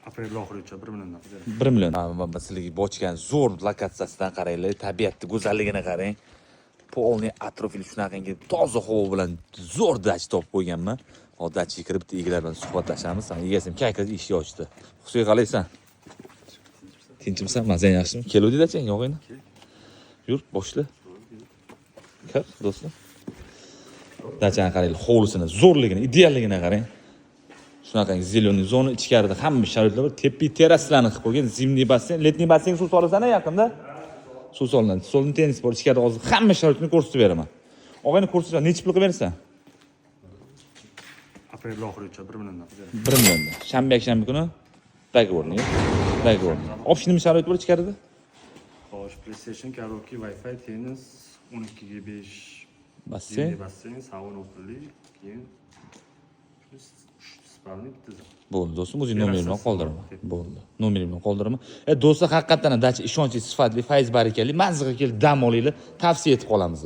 Aprel oxirigacha 1 milliondan qilib beraman. 1 million. Ha, sizlarga bochkan zo'r lokatsiyasidan qaranglar, tabiatni go'zalligini qarang. Полный atrofli, shunaqangi toza havo bilan zo'r dacha topib qo'yganman. Hozir dachaga kirib, bitta egalar bilan suhbatlashamiz. Ha, egasi ham как раз eshik ochdi. Husayn, qalaysan? Tinchmisan? Man sen yaxshimi? Keluvdi dachang yo'q endi. Yur, boshla. Kir, do'stim. Dachani qaranglar, hovlisini zo'rligini, idealligini qarang. Shunaqangi зеленый zona, ichkarida hamma sharoitlar bor. Tepi terrasalarni qilib qo'ygan, зимний basseyn, летний basseyn suv solasan yaqinda. Suv solinadi. Stolni tennis bor, ichkarida hozir hamma sharoitni ko'rsatib beraman. Og'ayni, ko'rsataman, nechi pul qilib berasan? Aprel oxirigacha 1 milliondan qilib beraman. 1 millionda. Shanba, yakshanba kuni договорный. Договорный. Общий nima sharoit bor ichkarida? Xo'sh, PlayStation, karaoke, Wi-Fi, tennis, 12 ga 5 Basseyn. зимний basseyn, sauna pulli, keyin uch спальный, bitta zal. Bo'ldi, do'stim, o'zing nomeringni Terrasasi qoldiraman. bor. Bo'ldi. Nomeringni qoldiraman. E, do'stlar, haqiqatdan ham dacha ishonchli, sifatli, fayz barakali. Mazza qilib kelib dam olinglar. Tavsiya etib qolamiz.